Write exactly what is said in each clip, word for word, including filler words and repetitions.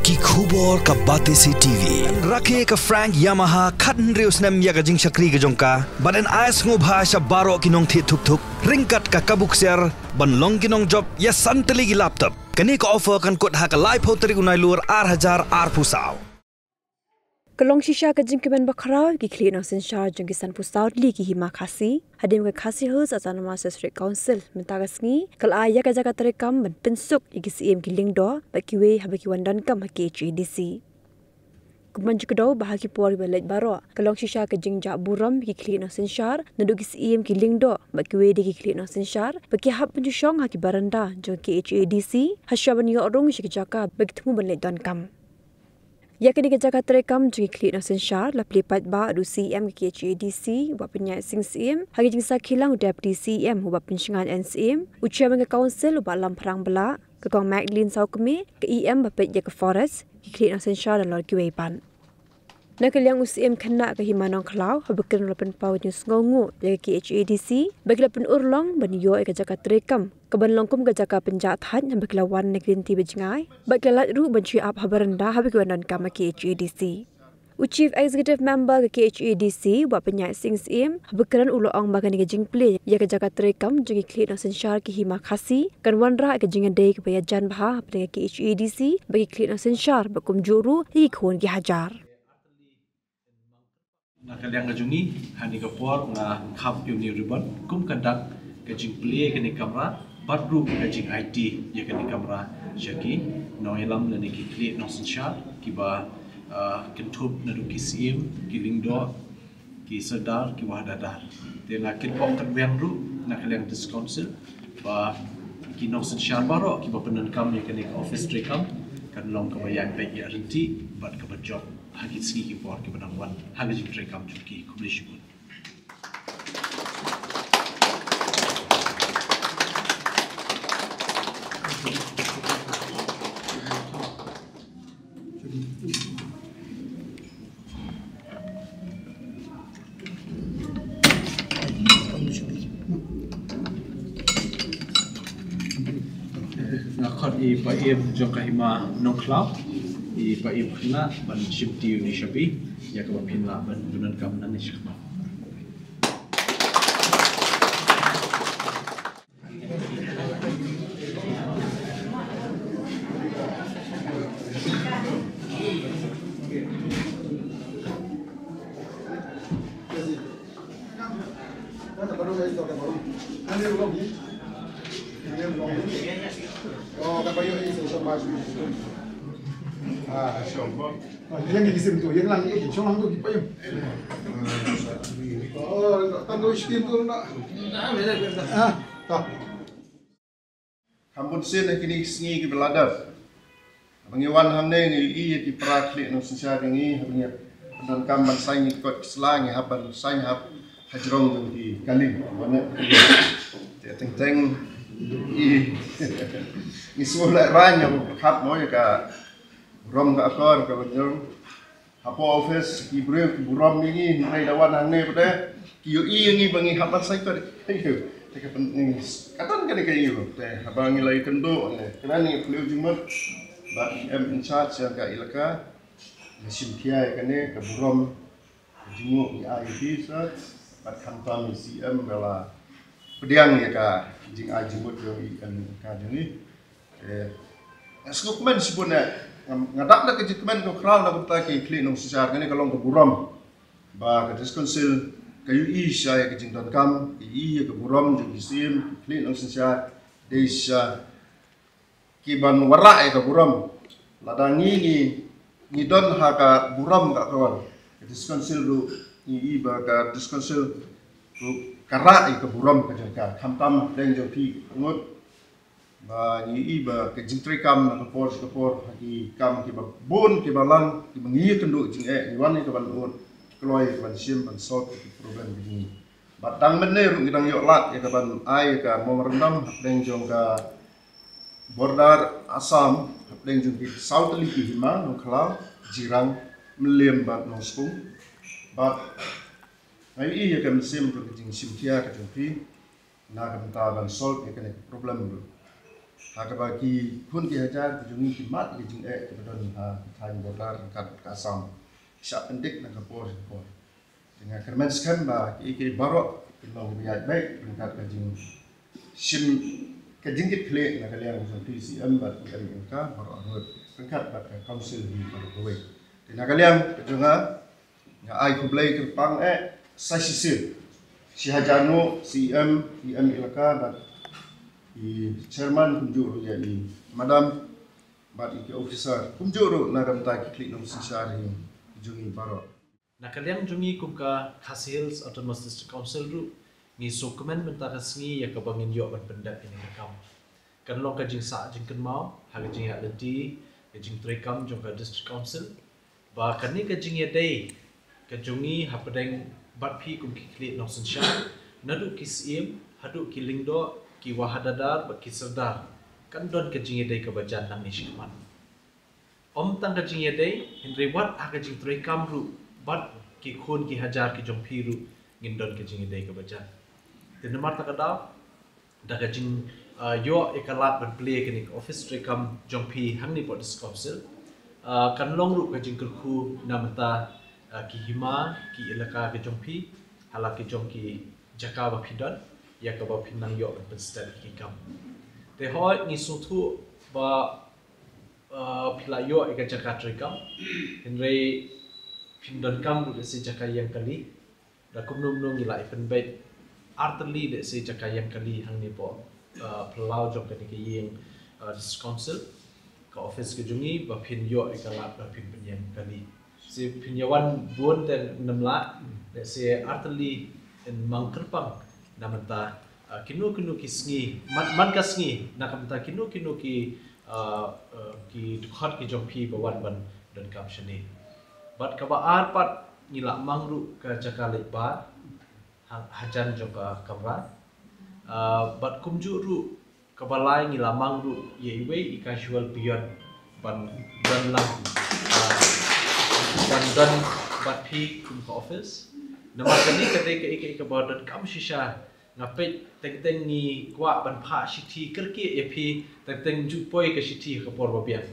Ki khubor ka Batesi T V. Rakhe ka Frank Yamaha khathynriew snem ïa ka jingshakri ka jong ka. Bad yn ai sngewbha sha baroh ki nongthied thuk thuk ryngkat ka kabu ksiar ban long ki nongjop ïa san tylli ki laptop. Kane ka offer kan kut ha ka laiphew tarik u Nailur ar hajar arphew saw. Ka long shisha ka jingkmen bakhraw ïa ki khlieh nongsynshar jong ki sanphew saw tylli ki hima Khasi hadien ba ka Khasi Hills Autonomous District Council mynta ka sngi ka la ai ïa ka jaka treikam ban pynsuk ïa ki siem ki lyngdoh bad kiwei haba ki wan donkam ha K H A D C. Kumban jingkdew ba ha ki por ba leit baroh ka long shisha ka jingjah burom ïa ki khlieh nongsynshar naduh ki siem ki lyngdoh bad kiwei de ki khlieh nongsynshar ba ki hap ban shu shong ha ki baranda jong K H A D C hashwa ban ïoh rung sha ki jaka ba ki thmu ban leit donkam. Ïa kane ka jaka treikam jong ki khlieh nongsynshar la plie paidbah da u C M ka K H A D C u Bah Pynïaid Sing Syiem, ha ka jingsakhi lang u Deputy C M u Bah Pynshngaiñ N Syiem, u Chairman ka Council u Bah Lamphrang Blah, ka Kong Macklin Sawkmie, ka E M ba peit ïa ka Forest, ki khlieh nongsynshar halor kiwei pat. Na ka liang u Syiem khynnah ka hima Nongkhlaw haba kren u la pynpaw ïa ka jingsngewnguh ïa ka K H A D C ba ki la pynurlong ban ïoh ïa ka jaka treikam kaban long kum ka jaka pynjah thait haba ki la wan na ki lynti ba jngai bad ki la lait ruh ban shu ap ha baranda haba ki wan donkam ha K H A D C. U Chief Executive Member ka K H A D C u Bah Pynïaid Sing Syiem haba kren u la ong ba kane ka jingplie ïa ka jaka treikam jong ki khlieh nongsynshar ki hima Khasi kan wanrah ïa ka jingïadei kaba ïajan bha hapdeng ka K H A D C bad ki khlieh nongsynshar bad kumjuh ruh ïa ki khun ki hajar. Na ka liang ka jong ngi, ha kane ka por nga khap ïa une u ribbon kum ka dak ka jingplie kane ka kamra bad ruh ka jingaiti ïa kane ka kamra sha ki nongïalam lane ki khlieh nongsynshar kiba, ah, kynthup naduh ki siem, ki lyngdoh, ki sordar, ki wahadadar. Te nga kitbok kitweng ruh na ka liang District Council ba ki nongsynshar baroh kiba pyndonkam ïa kane ka office treikam kan long kaba ïaid beit ïaid ryntih bad kaba jop ha ki sngi ki por kiba dang wan ha ka jingtreikam jong ki. Khublei shibun. Nga khot ïa i paiem jong ka hima Nongkhlaw, i paiem khynnah ban shim ti uni shabi ïa kaba phin lah ban pyndonkam nangne shakhmat. Ah, sure. Yang ni kisim tu, yang lang ni, shong lang tu ki payung. Oh, tang tu skin tu nak. Ah, tak. Kham bun sien ha kine ki sngi kiba la dep. Haba ngi wan hangne ngi ïohi ïa ki para khlieh nongsynshar jong ngi, haba ngi donkam ban saiñ ïa ki kot ki sla ngi hap ban saiñ hap hajrong jong ki kali. Wan ne te teng teng i ngi sngewlehrain ïa ka khap mo ïa ka burom ka akor kaba jong. Hapoh office ki briew ki burom ïa ngi, hynrei da wan hangne pat de ki ïohi ïa ngi ba ngi hap ban saiñ kot. Te ka pyn, ngi katan kane ka ïohi te haba ngi la ïakynduh ne kane ngi pynlong jingmut bad i M in charge jong ka elaka. Ngi shim khia ïa kane ka burom ka jingmut ngi ai ïa phi sir bad khamtam i C M ba la pdiang ïa ka jingai jingmut jong i M in charge jong ngi. Eh, nga sngewkmen shibun eh, nga, nga dap da ka jingkmen ka khraw na ka bynta ki khlieh nongsynshar, kane ka long ka burom ba ka District Council ka ïohi sha ïa ka jingdonkam, ka ïohi ïa ka burom jong ki siem, ki khlieh nongsynshar, dei sha ki ban wanrah ïa ka burom. Lada ngi, ngi, ngi don ha ka burom ka akor, ka District Council ruh ngi ïohi ba ka District Council ruh ka rah ïa ka burom ka jong ka, khamtam dang jong phi ngut. Ba ngi ïohi ba ka jingtreikam na ka por sha ka por ha ki kam kiba bun kiba lang kiba ngi ïakynduh jingeh, ngi wan ïa ka ban ud kloi ïa ka ban shim ban solve ïa ki problem ki jong ngi. Bad dang mynne ruh ngi dang ïoh lad ïa ka ban ai ïa ka memorandum hapdeng jong ka border Assam hapdeng jong ki saw tylli ki hima Nongkhlaw, Jirang, Mylliem bad Nongspung. Bad nga ïohi ïa ka mynsiem ka jingshim khia ka jong phi na ka bynta ban solve ïa kane ka problem ruh. Ha kaba ki khun ki hajar ki jong ngi ki mad ki jingeh kiba don ha thaiñ border ryngkat ka Assam. Shah pyndik na ka por ka por. Te nga kyrmen skhem ba ki ki baroh kin long kiba ïaid beit ryngkat ka jingshim ka jingkitkhlieh na ka liang jong ka C M bad ka M L A ka baroh ryngkat bad ka council hi baroh kawei. Te na ka liang ka jong nga nga ai khublei kyrpang eh sa shisien. Shi hajar nguh C M, M L A ka bad i chairman kumjuh ruh ïa i madam bad i ki officer kumjuh ruh na ka bynta ki khlieh nongsynshar hi jong ngi baroh. Na ka liang jong ngi kum ka Khasi Hills Autonomous District Council ruh ngi sngewkmen mynta ka sngi ïa kaba ngin ïoh ban pyndep ïa kane ka kam. Kan long ka jingsah jingkynmaw ha ka jingïaid lynti ka jingtrei kam jong ka District Council ba kane ka jingïadei ka jong ngi hapdeng bad phi kum ki khlieh nongsynshar, naduh ki syiem haduh ki lyngdoh, ki wahadadar bad ki sordar, kan don ka jingïadei kaba jan nangne shakhmat. Ym tang ka jingïadei, hynrei wat ha ka jingtrei kam ruh bad ki khun ki hajar ki jong phi ruh ngin don ka jingïadei kaba jan. Te namar kata ka daw da ka jing, ah, ïoh ïa ka lad ban plie kane ka office trei kam jong phi hangne hapoh District Council, ah, kan long ruh ka jingkyrkhu na bynta, ah, ki hima, ki elaka ka jong phi, ha la ki jong ki jaka ba phi don, ïa kaba phin nang ïoh ban pynstet ïa ki kam. Te hooid ngi sngewthuh ba, ah, phi la ïoh ïa ka jaka trei kam, hynrei phin donkam ruh lehse jaka ïeng kali. Da kumno kumno ngi la ïa pynbeit artylli lehse jaka ïeng kali hangne hapoh, ah, phyllaw jong kane ka ïing, ah, District Council, ka office ka jong ngi ba phin ïoh ïa ka lad ba phin pynïeng kali. Lehse phin ïa wan bun te ym lah, lehse artylli yn mang kyrpang na bynta, ah, kino kino ki sngi, man, man ka sngi, na ka bynta kino kino ki, ah, ah, ki dkhot ki jong phi ba wan ban donkam shane. Bad kaba ar pat ngi la mang ruh ka jaka leit bar ha, hajan jong ka kamra. Ah, bad kumjuh ruh kaba lai ngi la mang ruh ïa iwei i casual peon ban don lang, ah, ban don bad phi kum ka office. Namar kane ka dei kaei kaei kaba donkam shisha. Nga peit teng teng ngi kwah ban phah shithi kyrkieh ïa phi, teng teng ju poi ka shithi ha ka por ba biang.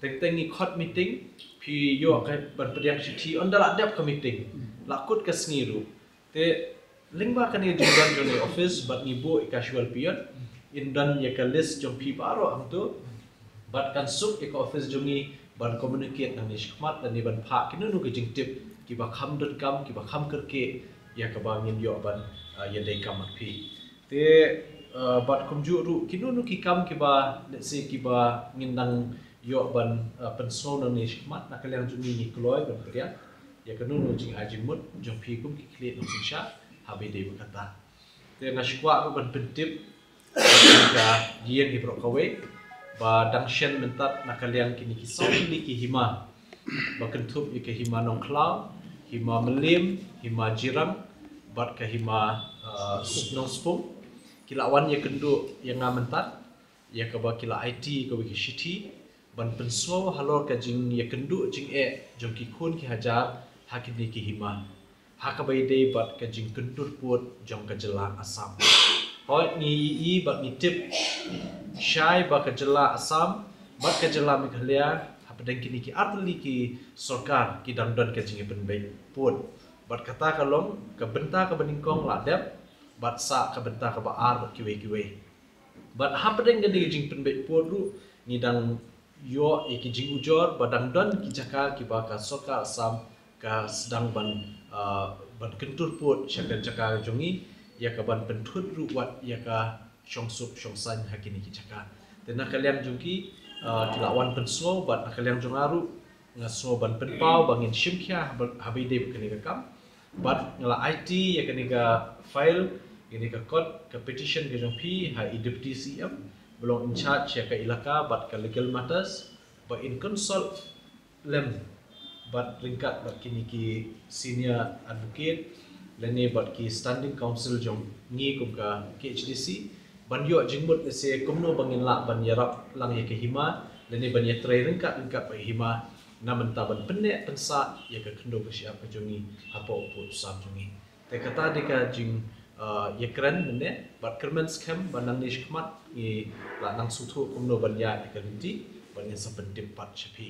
Teng teng ngi khot meeting, phi ïoh ka ban pdiang shithi ynda la dep ka meeting, la kut ka sngi ruh. Te lyngba kane ka jingdon jong ngi office bad ngi buh ïa ka casual peon, yn don ïa ka list jong phi baroh hangto. Bad kan suk ïa ka office jong ngi ban communicate nangne shakhmat lane ban phah kino kino ki jingtip kiba kham donkam, kiba kham kyrkieh ïa kaba ngin ïoh ban, ah, ïadei kam bad phi. Te, ah, bad kumjuh ruh kino kino ki kam kiba, lehse kiba ngin nang ïoh ban, ah, pynsngew nangne shakhmat, na ka liang jong ngi ngi kloi ban pdiang ïa kano kano jingai jingmut jong phi kum ki khlieh nongsynshar haba ïadei bad kata. Te nga shu kwah ruh ban pyntip ïa ka ïing hi baroh kawei ba dang shen mynta na ka liang kine ki saw tylli ki hima ba kynthup ïa ka hima Nongkhlaw, hima Mylliem, hima Jirang bad ka hima, ah, Nongspung ki la wan ïakynduh ïa nga mynta ïa kaba ki la aiti kawei ka shithi ban pynsngew halor ka jingïakynduh jingeh jong ki khun ki hajar ha kine ki hima ha kaba ïadei bad ka jingkyntur pud jong ka jylla Assam. Hooid ngi ïohi bad ngi tip shai ba ka jylla Assam bad ka jylla Meghalaya hapdeng kine ki artylli ki sorkar ki dang don ka jingïapynbeit pud. Bad kata ka long ka bynta kaba nyngkong la dep bad sa ka bynta kaba ar bad kiwei kiwei. Bad hapdeng kane ka jingpynbeit pud ruh ngi dang ïoh ïa ki jingujor ba dang don ki jaka kiba ka sorkar Assam ka sdang ban, ah, ban kyntur pud sha ka jaka jong ngi ïa ka ban pynthut ruh wat ïa ka shongsuk shongsaiñ ha kine ki jaka. Te na ka liang jong ki, ah, ki la wan pynsngew bad na ka liang jong nga ruh nga sngew ban pynpaw ba ngin shim khia haba, haba ïadei bad kane ka kam. Bad nga la aiti ïa kane ka file, kane ka kot, ka petition ka jong phi ha i Deputy C M ba long in charge ïa ka elaka bad ka legal matters ba in consult lem bad ryngkat bad kine ki senior advocate lane bad ki standing counsel jong ngi kum ka K H D C ban ïoh jingmut lehse kumno ba ngin lah ban ïarap lang ïa ka hima lane ban ïatrei ryngkat ryngkat bad hima na bynta ban pynneh pynsah ïa ka khyndew ka shyiap ka jong ngi hapoh u pud u sam jong ngi. Te kata dei ka jing, uh, ïakren mynne bad kyrmen skhem ba nangne shakhmat ngi la nang sngewthuh kumno ban ïaid ïa ka lynti ban ngin sa pyntip pat sha phi.